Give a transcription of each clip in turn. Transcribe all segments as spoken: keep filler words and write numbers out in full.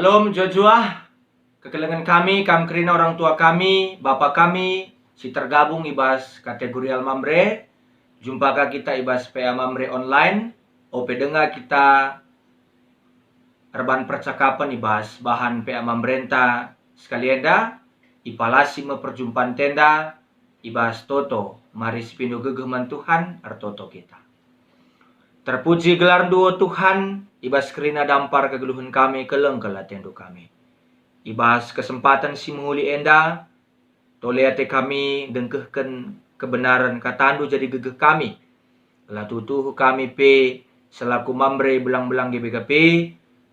Syalom, juah-juah. Kekelengen kami, kam kerina orang tua kami, bapa kami, si tergabung i bas kategorial Mamre. Jumpa ka kita i bas P A Mamre online. Ope denga kita erban percakapen i bas bahan P A Mamrenta sekali enda, ipalasi me perjumpanta enda i bas toto, mari sipindo gegeh man Tuhan, ertoto kita. Terpuji gelarNdu, o Tuhan, i bas kerina dampar kegeluhen kami, keleng kal ateNdu kami. I bas kesempaten si mehuli enda, tole ate kami ndengkehken kebenaren kataNdu jadi gegeh kami. Gelah tuhu kami pe selaku Mamre belang-belang G B K P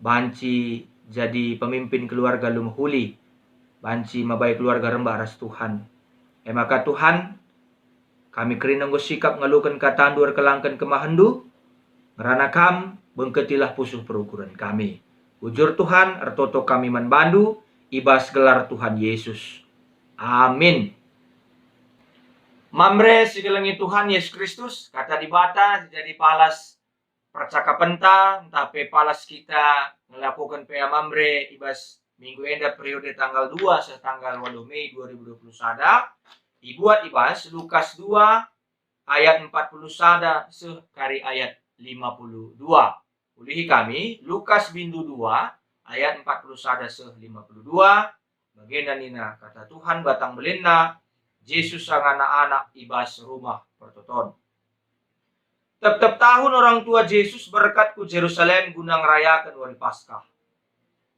banci jadi pemimpin keluarga lu mehuli, banci mabai keluarga rembak ras Tuhan. E maka Tuhan, kami kerina enggo sikap ngaloken kataNdu erkelangken kemahenNdu, ngerana Kam, bengketilah pusuh perukuren kami. Bujur Tuhan, ertoto kami man baNdu, i bas gelar Tuhan Yesus. Amin. Mamre si kelengi Tuhan Yesus Kristus, kata Dibata si jadi palas percakapenta, ntah pe palas kita ngelakoken P A Mamre i bas minggu enda periode tanggal dua seh tanggal waluh Mei dua ribu dua puluh sada, ibuat i bas Lukas dua ayat empat puluh sada seh kari ayat lima puluh dua. Ulihi kami, Lukas bindu dua ayat empat puluh sada seh lima puluh dua, bagenda nina kata Tuhan batang belinna, Jesus sangana anak i bas rumah pertoton. Tep-tep tahun orang tua Jesus berkat ku Jerusalem guna ngerayaken wari Paskah.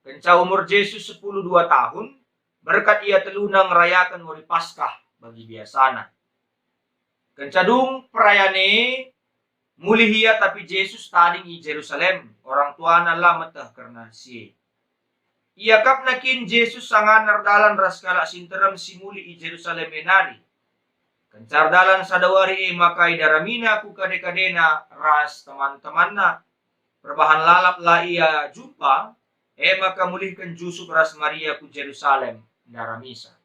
Kenca umur Jesus sepuluh dua tahun, berkat ia teluna ngerayaken wari Paskah bagi biasana. Kenca dung perayan e, mulih ia, tapi Jesus tading i Jerusalem, orang tuana la meteh kerna si e. Iakapna kin Jesus sangana erdalan ras kalak si nterem si mulih i Jerusalem e nari. Kenca erdalan sada wari e maka idaramina ku kade-kadena ras teman-temanna. Perbahan lalap la ia jumpa, e maka mulihken Jusup ras Maria ku Jerusalem ndaramisa.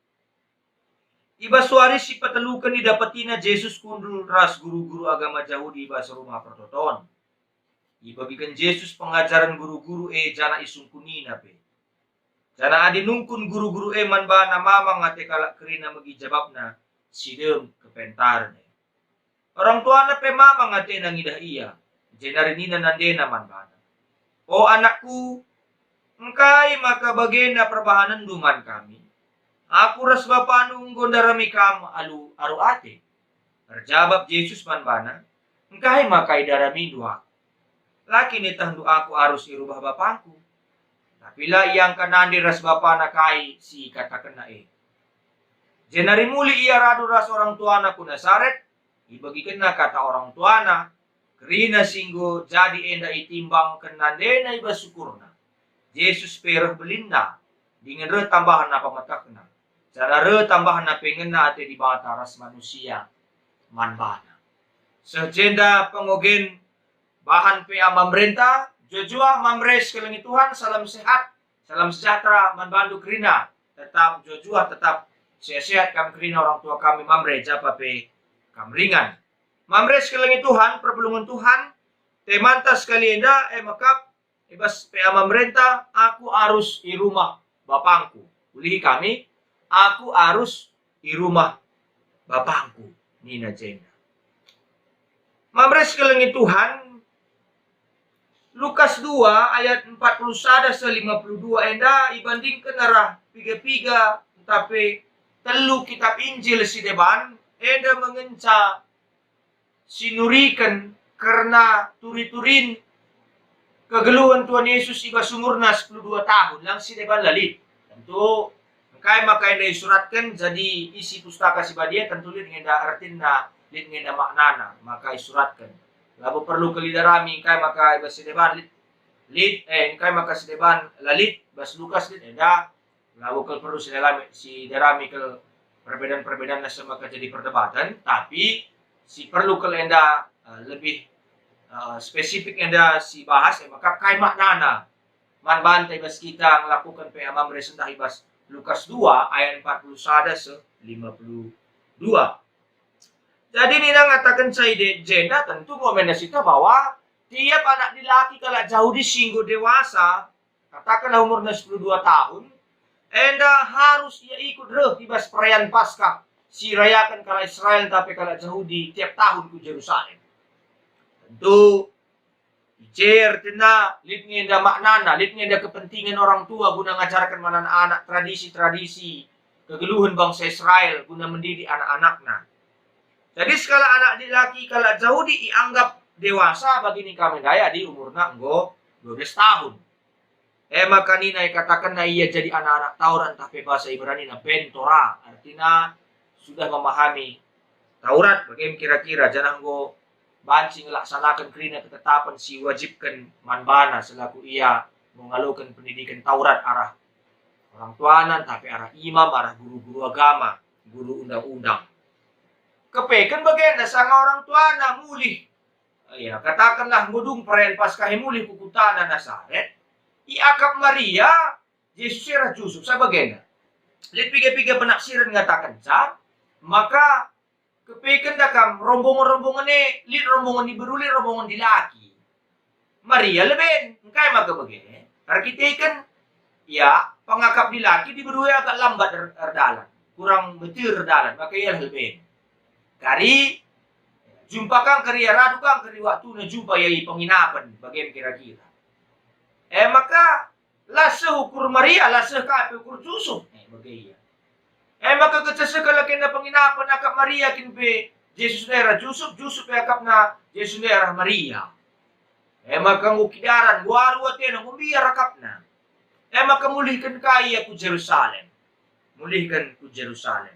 I bas wari si peteluken idapetina Jesus kundul ras guru-guru agama Jahudi i bas rumah pertoton. Ibegiken Jesus pengajaren guru-guru e janah isungkunina pe. Janah adi nungkun guru-guru e man bana, mamang ate kalak kerina megi jabapna si dem kepentaren e. Orang tuana pe mamang atena ngidah ia, jenari nina nandena man bana, "O anakku, engkai maka bagenda perbahanenndu man kami? Aku ras bapandu enggo ndarami kam alu aru ate." Erjabap Jesus man bana, "Engkai maka idaramindu aku? La kin ietehndu aku arus i rumah bapangku?" Tapi la iangka nande ras bapana kai si ikatakenna e. Jenari mulih ia radu ras orang tuana ku Nasaret, ibegikenna kata orang tuana, kerina si enggo jadi enda itimbangken nandena i bas ukurna. Jesus pe reh belinna, dingen reh tambahna pemetehna, janah reh tambahna pe ngena ate Dibata ras manusia man bana. Seh jenda pengogen bahan P A Mamrenta, juah-juah Mamre si kelengi Tuhan, salam sehat, salam sejahtera man bandu kerina, tetap juah-juah, tetap sehat-sehat kam kerina orang tua kami Mamre, japa pe kam ringan. Mamre si kelengi Tuhan, perpulungen Tuhan, temanta sekali enda, e mekap, i bas P A Mamrenta, "Aku arus i rumah bapangku." Ulihi kami, "Aku arus i rumah bapangku," nina jenda. Mamre si kelengi Tuhan, Lukas dua ayat empat puluh sada seh lima puluh dua enda ibandingken arah piga-piga ntah pe telu kitab Injil si deban, enda mengenca si nuriken kerna turi-turin kegeluhen Tuhan Yesus i bas umurna sepuluh dua tahun, lang si deban la lit. Tentu, engkai maka enda isuratken, jadi isi Pustaka Si Badia tentu lit nge enda ertinna, lit nge enda maknana, maka isuratken. Labo perlu kal idarami engkai maka i bas si deban lit, lit, eh, engkai maka si deban la lit, bas Lukas lit, enda, labo kal perlu sidarami, sidarami kal perbedaan-perbedaan asa maka jadi perdebatan, tapi si perlu kal enda, eh, lebih, eh, spesifik enda sibahas, e maka kai maknana man banta i bas kita ngelakuken P A Mamre sendah i bas Lukas dua ayat empat puluh sada seh lima puluh dua. Jadi nina ngatakenca i jenda tentu nggo menda sita bahwa tiap anak dilaki kalak Jahudi si enggo dewasa, katakenlah umurna sepuluh dua tahun, enda harus ia ikut reh i bas perayaan Paskah si irayaken kalak Israel ntah pe kalak Jahudi tiap tahun ku Jerusalem. Tentu, i je ertina lit nge enda maknana, lit nge enda kepentingen orang tua guna ngajarken man anak-anak tradisi-tradisi kegeluhen bangsa Israel guna mendidik anak-anakna. Jadi sekalak anak dilaki kalak Jahudi ianggap dewasa bagi ning kami ndai adi umurna enggo dua belas tahun. E maka nina ikatakenna ia jadi anak-anak Taurat ntah pe bahasa Ibranina Ben Torah, artina sudah memahami Taurat, bage me kira-kira, janah enggo banci ngelaksanaken kerina ketetapen si iwajibken man bana selaku ia enggo ngaloken pendidiken Taurat arah orang tuana ntah pe arah imam, arah guru-guru agama, guru undang-undang. Kepeken bagenda sanga orang tuana mulih. Ia, katakenlah enggo dung perayaan Paskah e mulih ku kutana Nasaret, iakap Maria Jesus e ras Jusup. Sabagenda, lit piga-piga penafsiren ngatakenca maka kepeken da kam rombongen-rombongen e, lit rombongen diberu, lit rombongen dilaki. Maria leben, engkai maka bage? Erkiteken, ya, pengakap dilaki diberu e agak lambat er-, erdalan, kurang betul erdalan, maka ia leben. Kari, jumpa kang kari, radu kang kari waktuna jumpa ia i penginapen, bage me kira-kira. E maka, la seh ukur Maria, la seh ka pe ukur Jusup. E, bage ia. E maka kenca seh kalak enda penginapen akap Maria kin pe Jesus ndai ras Jusup, Jusup pe akapna Jesus ndai ras Maria. E maka enggo kidaran, enggo aru atena, enggo mbiar akapna. E maka mulihken ka ia ku Jerusalem. Mulihken ku Jerusalem.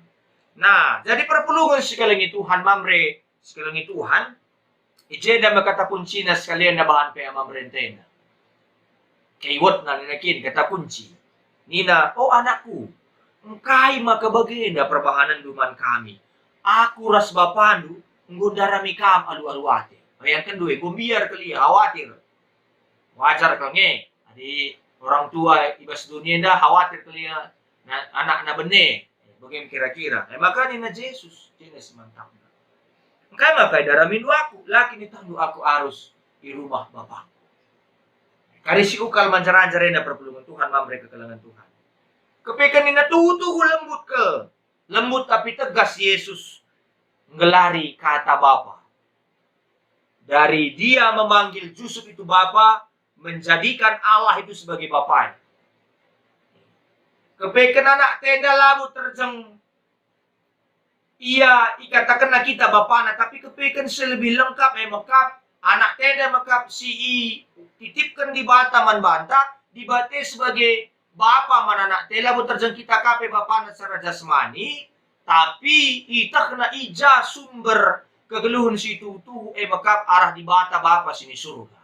Nah, jadi perpulungen si kelengi Tuhan, Mamre si kelengi Tuhan, i jenda me kata kuncina sekalian bahan pe Mamre ntena. Kaiwetna nina kin kata kunci. Nina, "O anakku, engkai maka bagenda perbahanenndu man kami? Aku ras bapandu enggo ndarami kam alu-alu ate." Bayangkenndu e, enggo mbiar kal ia, khawatir. Wajar kal nge, adi orang tua i bas dunia enda khawatir kal ia na-, anakna bene. Bage me kira-kira. E maka nina Jesus, jenda si mantapna, "Engkai maka idaramindu aku? La kin ietehndu aku arus i rumah Bapangku?" Kari si ukal manjar-anjar enda perpulungen Tuhan, Mamre kekelengen Tuhan. Kepeken nina tuhu-tuhu lembut kal. Lembut tapi tegas Jesus nggelari kata Bapa. Dari Dia memanggil Jusup itu Bapa, menjadikan Allah itu sebagai Bapanya. Kepeken anak enda labo terjeng ia ikatakenna kita bapana, tapi kepeken si lebih lengkap e mekap, anak enda mekap si ititipken Dibata man banta, Dibata sebagai Bapa man anak enda, labo terjeng kita ka pe bapana secara jasmani, tapi ietehna i ja sumber kegeluhen si tuhu-tuhu e mekap arah Dibata Bapa si ni surga.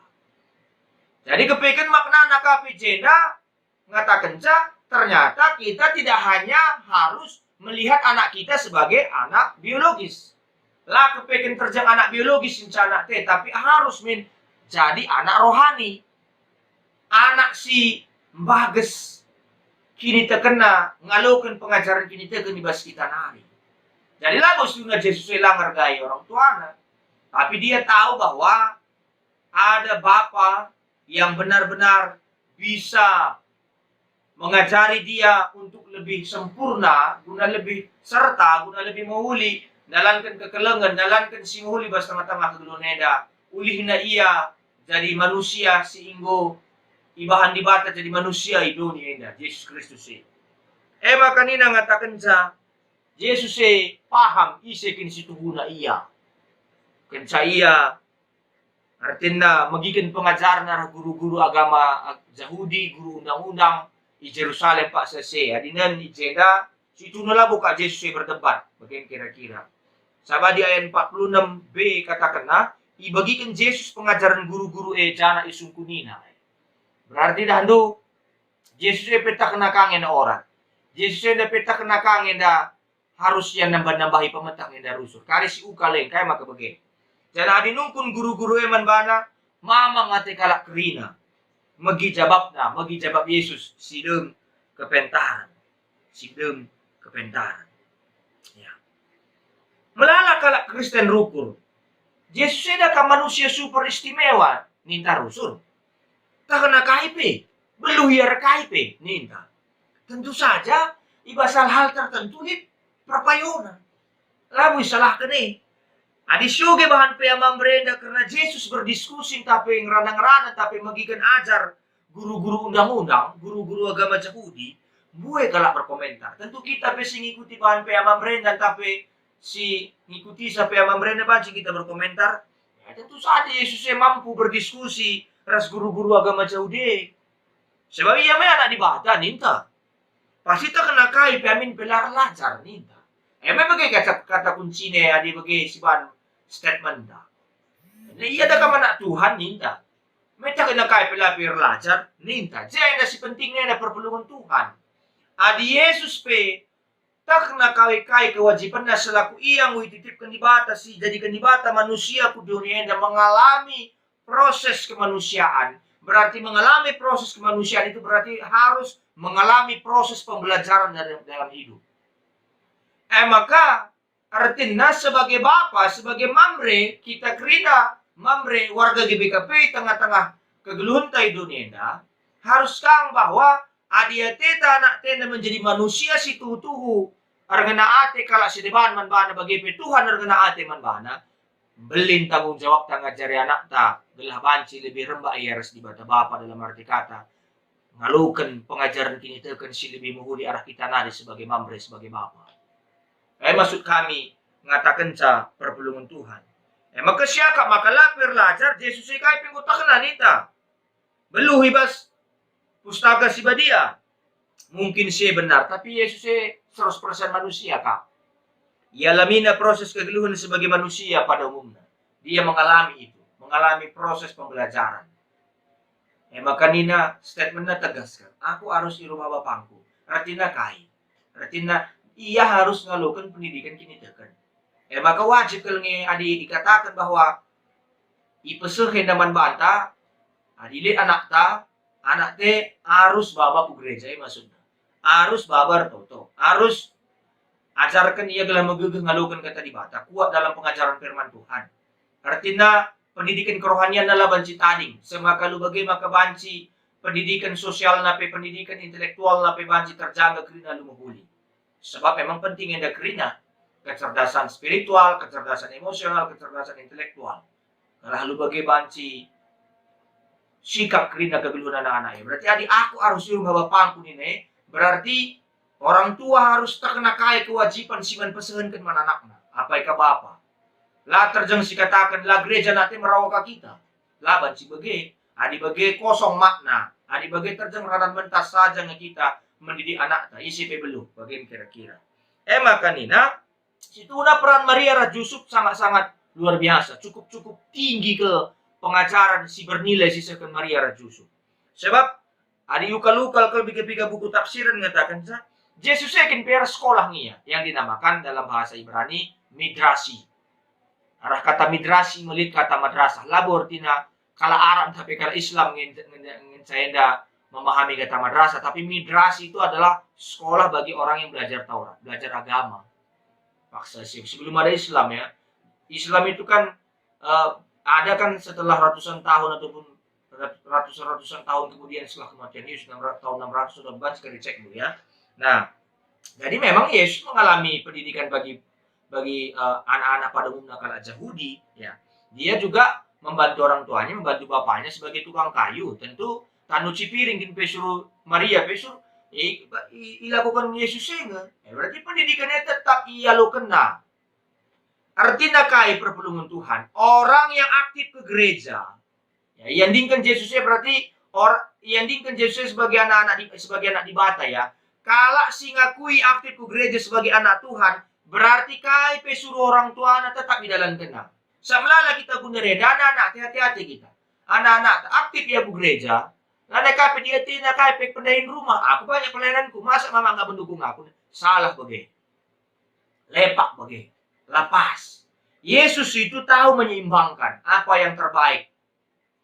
Jadi kepeken maknana ka pe jenda, ngatakenca, ternyata kita tidak hanya harus melihat anak kita sebagai anak biologis. La kepeken terjeng anak biologis ngenca anak enda, tapi harus min jadi anak rohani. Anak si mbages kinitekenna, ngaloken pengajaren kiniteken i bas kita nari. Jadi labo sebenarna Jesus e la ngergai orang tuana, tapi dia tahu bahwa ada Bapa yang benar-benar bisa mengajari dia untuk lebih sempurna, guna lebih serta, guna lebih mehuli, ndalanken kekelengen, ndalanken si mehuli bas tengah-tengah kegeluhen enda. Ulihna ia jadi manusia si enggo ibahan Dibata jadi manusia i doni enda, Jesus Kristus e. E maka nina ngatakenca, Jesus e paham ise kin si tuhuna ia. Kenca ia Artina megiken pengajaren arah guru-guru agama Jahudi, guru undang-undang i Jerusalem paksa si e. Adi nen i jenda, situhuna labo ka Jesus e berdebat, bage kira-kira. Sabap di ayat empat puluh enam b katakenna, ibegiken Jesus pengajaren guru-guru e janah isungkunina. Berarti dahndu, Jesus e pe tah kena ka nge enda orat. Jesus enda pe tah kena ka nge enda harus ia nambah-nambahi pemetah nge enda rusur. Kari si uka le, engkai maka bage. Janah adi nungkun guru-guru e man bana, mamang ate kalak kerina. Megi jabapna, megi jabap Jesus, si dem kepentaren. Si dem kepentaren. Ya. Melala kalak Kristen rukur. Jesus enda ka manusia super istimewa, ninta rusur. Tah kena kai pe. Beluh ia rekai pe, ninta. Tentu saja, i bas hal-hal tertentu lit perpayona. Labo isalahken e. Adi si uge bahan pe amam berenda kerna Jesus berdiskusi ntah pe ngerana-ngerana ntah pe megiken ajar guru-guru undang-undang, guru-guru agama Jahudi, mbue kalak berkomentar. Tentu kita pe si ngikuti bahan pe amam berenda ntah pe si ngikuti sampe amam berenda banci kita berkomentar. Ya, tentu saja Jesus e mampu berdiskusi ras guru-guru agama Jahudi e. Sebab ia me anak Dibata, ninta. Pasti tekna kai pe amin pe la erlajar, ninta. E me bage kata, kata kuncina adi bage siban statementa. Ia da kam anak Tuhan, ninta. Me tekna kai pe la pe erlajar, ninta. Jenda si pentingna enda perpulungen Tuhan. Adi Jesus pe tekna kai-kai kewajibenna selaku ia enggo ititipken Dibata si jadiken Dibata manusia ku doni enda mengalami proses kemanusiaan. Berarti mengalami proses kemanusiaan itu berarti harus mengalami proses pembelajaran dalam, dalam hidup. E maka, ertina sebagai bapa, sebagai mamre, kita kerina mamre warga G B K P tengah-tengah kegeluhenta i doni enda, harus kang bahwa adi ateta anakta enda menjadi manusia si tuhu-tuhu, erngena ate kalak si deban man bana bage pe Tuhan erngena ate man bana, mbelin tanggung jawabta ngajari anakta gelah banci lebih rembak ia ras Dibata Bapa, dalam arti kata, ngaloken pengajaren kiniteken si lebih mehuli arah kita nari sebagai mamre, sebagai bapa. E maksud kami ngatakenca perpulungen Tuhan. E maka siakap maka la pe erlajar, Jesus e kai pe enggo tekna ninta. Beluh i bas Pustaka Si Badia. Mungkin si e benar, tapi Jesus e seratus persen manusia kap. Ialamina proses kegeluhen sebagai manusia pada umumna. Dia mengalami itu, mengalami proses pembelajaran. E maka nina statementna tegas kal, "Aku arus i rumah bapangku." Ertina kai? Ertina ia harus ngaloken pendidikan kiniteken. E maka wajib kal nge adi ikataken bahwa ipeseh enda man banta, adi lit anakta, anakta arus baba ku gereja, e maksudna. Arus baba ertoto, arus ajarken ia gelah megegeh ngaloken Kata Dibata, kuat dalam pengajaren firman Tuhan. Ertina pendidikan kerohanianna la banci tading, seh maka alu bage maka banci pendidikan sosialna pe, pendidikan intelektualna pe banci terjaga kerina alu mehuli. Sebab memang penting enda kerina, kecerdasan spiritual, kecerdasan emosional, kecerdasan intelektual. Gelah alu bage banci sikap kerina kegeluhen anak-anak e. Berarti adi aku arus i rumah bapangku nina e, berarti orang tua harus tekna kai kewajiban si man pesehenken man anakna, apai ka bapa. La terjeng sikataken la gereja nate merawa ka kita. La banci bage. Adi bage kosong makna, adi bage terjeng ranan mentas saja nge kita mendidik anakta, ise pe beluh, bage kira-kira. E maka nina, situhuna peran Maria ras Jusup sangat-sangat luar biasa, cukup-cukup tinggi kal pengajaren si bernilai si isehken Maria ras Jusup. Sebab adi ukal-ukal kal piga-piga buku tafsiren ngatakenca, Jesus e kin pe ersekolah nge ia, yang dinamakan dalam bahasa Ibrani midrashi. Arah kata midrashi me lit kata madrasah, labo ertina kalak Arab tapi kalak Islam ngen-, ngen-, ngenca enda memahami kata madrasah, tapi midrashi itu adalah sekolah bagi orang yang belajar Taurat, belajar agama. Paksa si-, sebelum ada Islam ya, Islam itu kan, eh, ada kan setelah ratusan tahun ataupun rat-, ratusan-ratusan tahun kemudian setelah kematian Yesus, enam ratus, tahun enam ratus sudah banci kami cek dulu ya. Nah, jadi memang Yesus mengalami pendidikan bagi, bagi, eh, anak-anak pada umumnya kalak Jahudi, ya. Dia juga membantu orang tuanya, membantu bapaknya sebagai tukang kayu. Tentu tanu cipiring kin pe suruh Maria pe suruh, eh, i-, ilakukan Yesus e nge. Eh, berarti pendidikannya tetap ia lo kena. Artina kai perpulungen Tuhan? Orang yang aktif ke gereja. Ya, iandingken Jesus e berarti or-, iandingken Jesus e sebagai anak-anak di-, sebagai anak Dibata ya. Kalak si ngakui aktif ku gereja sebagai anak Tuhan, berarti kai pe suruh orang tuana tetap idalankenna. Samlala kita guna reda anak-anak, hati-hati kita. Anak-anak aktif ya ku gereja, lanai ka pe diatina kai pe pendahin rumah, aku banyak pelayananku, masa mama nggak mendukung aku? Salah bage. Lepak bage. Lapas. Yesus itu tahu menyeimbangkan apa yang terbaik.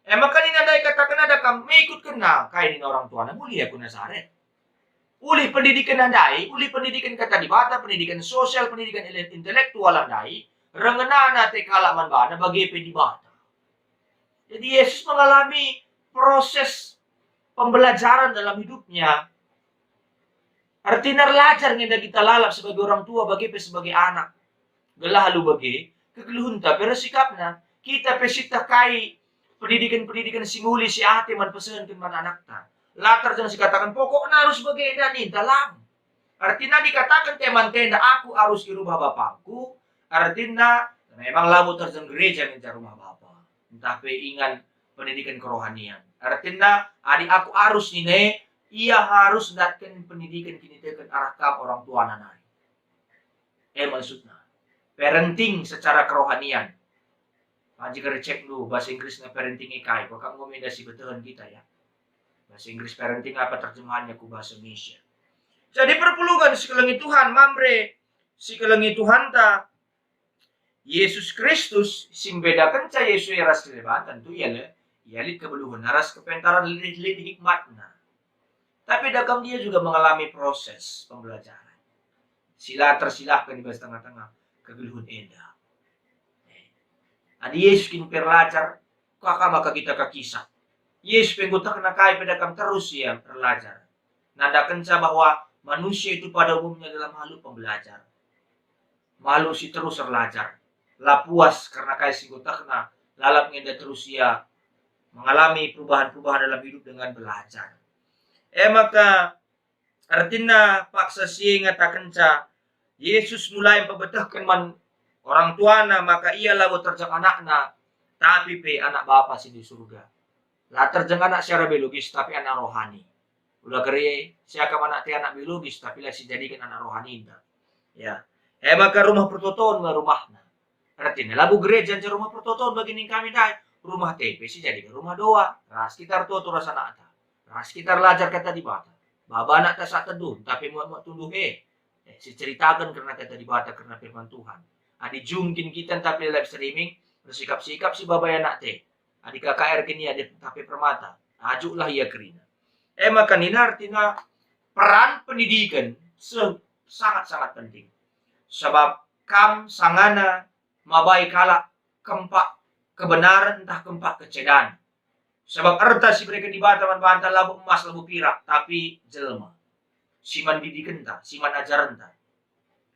E maka nina ndai katakenna da kam, me ikutkenna kai nina orang tuana, mulih aku Nasaret. Ulih pendidiken ndai, ulih pendidiken Kata Dibata, pendidiken sosial, pendidiken ele-, intelektual ndai, rengenana ate kalak man bana bage pe Dibata. Jadi Yesus mengalami proses pembelajaran dalam hidupnya. Artina erlajar nge enda kita lalap sebagai orang tua, bage pe sebagai anak. Gelah alu bage, kegeluhenta pe ras sikapna. Kita pe sieteh kai pendidiken-pendidiken si muli si ate man pesehenken man anakta. La terjeng sikataken pokokna arus bage enda ninta, lang. Artina dikataken teman tenda, "Aku arus i rumah bapangku," artina memang labo terjeng gereja ngenca rumah bapa, ntah pe ingan pendidiken kerohanian. Artina adi aku arus nina e, ia harus ndatken pendidiken kiniteken arah kam orang tuana nari. E maksudna, parenting secara kerohanian. Banci kari cekndu bahasa Inggrisna parenting e kai, kok kam nggo menda si betehen kita, ya. Bahasa Inggris parenting apa terjemahannya ku bahasa Indonesia? Jadi perpulungen si kelengi Tuhan, Mamre si kelengi Tuhanta, Yesus Kristus si mbedakenca Yesus e ras si deban, tentu ia le, ia lit kebeluhenna ras kepentaran, lit, lit hikmatna. Tapi dagam dia juga mengalami proses pembelajaran si la tersilahkan di bas tengah-tengah kegeluhen enda. Adi Yesus kin pe erlajar, kaka maka kita kakisah. Yesus pe enggo tekna kai pe dagam terus ia erlajar. Nandakenca bahwa manusia itu pada umumnya adalah makhluk pembelajar. Makhluk si terus erlajar. La puas kerna kai si enggo tekna, lalap nge enda terus ia mengalami perubahan-perubahan dalam hidup dengan belajar. E maka, artina paksa si e ngatakenca, Yesus mulai mpebetehken man orang tuana maka ia labo terjeng anakna, tapi pe anak Bapa si di surga. La terjeng anak secara biologis, tapi anak rohani. Ula kari siakap anakta e anak biologis, tapi la sijadiken anak rohaninta. Ya. E maka rumah pertoton me rumahna. Artina labo gereja nca rumah pertoton bagi ning kami ndai. Rumahta pe sijadiken rumah doa. Ras kita ertoto ras anakta. Ras kita erlajar Kata Dibata. Baba anakta sa teduh, tapi muat-muat tunduh e. Eh, siceritaken kerna Kata Dibata, kerna firman Tuhan. Adi jum kin kita ntah pe live streaming, ersikap-sikap si baba anakta e. Adi K K R kin ia ntah pe Permata, ajuklah ia kerina. E maka nina artina peran pendidiken se-, sangat-sangat penting. Sebab kam sangana mabai kalak kempak kebenaren ntah kempak kecedan. Sebab erta si ibereken Dibata man banta labo emas labo pirak, tapi jelma si man didikenta, si man ajarenta.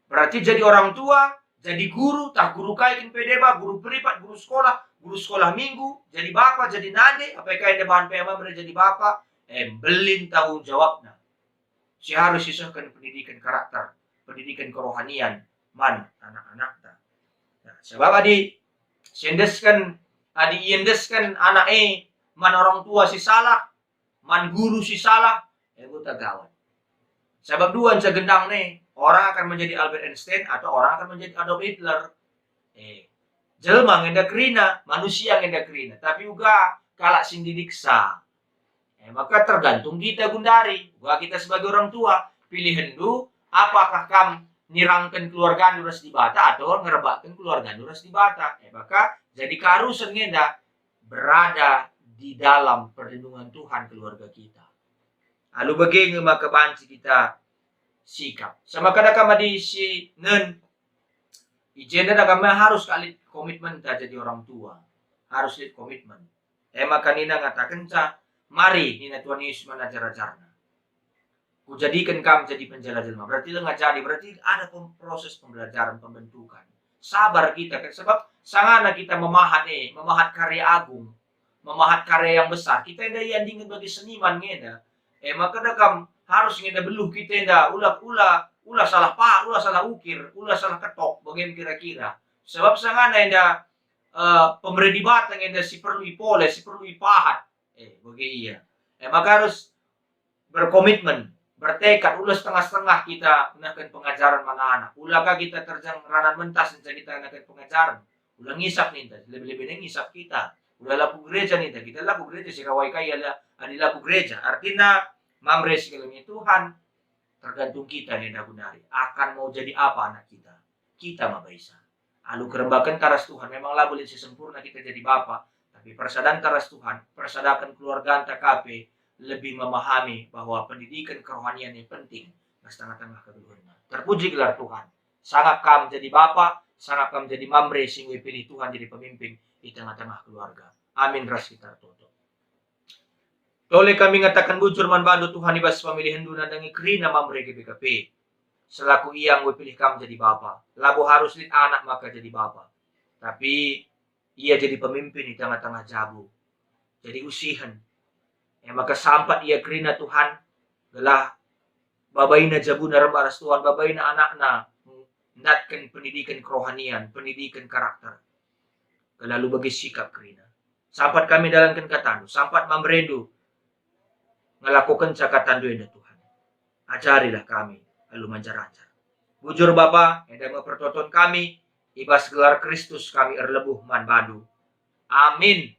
Berarti jadi orang tua, jadi guru, tah guru kai kin pe deba, guru privat, guru sekolah, guru sekolah minggu, jadi bapa, jadi nande, apa kai enda bahan pemam jadi bapa, eh, mbelin tanggung jawabna. Si harus sisehken pendidiken karakter, pendidiken kerohanian man anak-anakta. Nah, sebab adi siendesken, adi iendesken anak e man orang tua si salah, man guru si salah, enggo tagawan. Sebab dua nca gendang ne, orang akan menjadi Albert Einstein atau orang akan menjadi Adolf Hitler. Eh, jelma ngenda kerina, manusia ngenda kerina, tapi uga kalak si ndidiksa. Eh, maka tergantung kita gundari, uga kita sebagai orang tua, pilihenndu, apakah kam nirangken keluargandu ras Dibata atau ngerebakken keluargandu ras Dibata. Eh, maka jadi keharusen ngenda berada di dalam perlindungan Tuhan keluarga kita. Alu bage nge maka banci kita sikap. Sama kada kam adi si nen, i jenda da kam harus kali komitmen ta jadi orang tua. Harus lit komitmen. E maka nina ngatakenca, "Mari," nina Tuhan Yesus man ajar-ajarna, "Kujadiken kam jadi penjala jelma." Berarti langa jadi, berarti ada pem-, proses pembelajaran, pembentukan. Sabar kita kan, sebab sangana kita memahat, eh, memahat karya agung, memahat karya yang besar. Kita enda iandingken bagi seniman ngenda. Eh, maka da kam harus ngenda beluh kita enda, ula, ula, ula salah pahat, ula salah ukir, ula salah ketok, bage kira-kira. Sebab sangana enda, eh, pemere Dibata ngenda si perlu ipole, si perlu ipahat. Eh, bage ia. Eh, maka harus berkomitmen, bertekad, ula setengah-setengah kita nehken pengajaren man anak. Ula ka kita terjeng ranan mentas nca kita nehken pengajaren. Ula ngisap ninta, lebe-lebe nge ngisap kita. Ula la ku gereja ninta, kita la ku gereja, si rawai kai adi la ku gereja. Artina, Mamre si kelengi Tuhan, tergantung kita nge dagu nari. Akan mau jadi apa anak kita? Kita maba isa. Alu kerembakenta ras Tuhan, memang labo lit si sempurna kita jadi bapa, tapi persadanta ras Tuhan, persadaken keluarganta ka pe lebih memahami bahwa pendidiken kerohanian yang penting ras tengah-tengah kegeluhenna. Terpuji gelar Tuhan. Sangap kam jadi bapa, sangap kam jadi Mamre si enggo ipilih Tuhan jadi pemimpin i tengah-tengah keluarga. Amin ras kita ertoto. Tole kami ngataken bujur man bandu Tuhan i bas pemilihenNdu nandangi kerina Mamre G B K P. Selaku ia enggo ipilih Kam jadi bapa. Labo harus lit anak maka jadi bapa. Tapi ia jadi pemimpin i tengah-tengah jabu. Jadi usihen. E maka sampat ia kerina Tuhan, gelah babaina jabuna rembak ras Tuhan, babaina anakna ndatken pendidiken kerohanian, pendidiken karakter. Gelah alu bage sikap kerina. Sampat kami ndalanken kataNdu, sampat MamreNdu ngelakokenca kataNdu enda Tuhan. Ajarilah kami alu manjar-anjar. Bujur Bapa, enda me pertoton kami, i bas gelar Kristus kami erlebuh man bandu. Amin.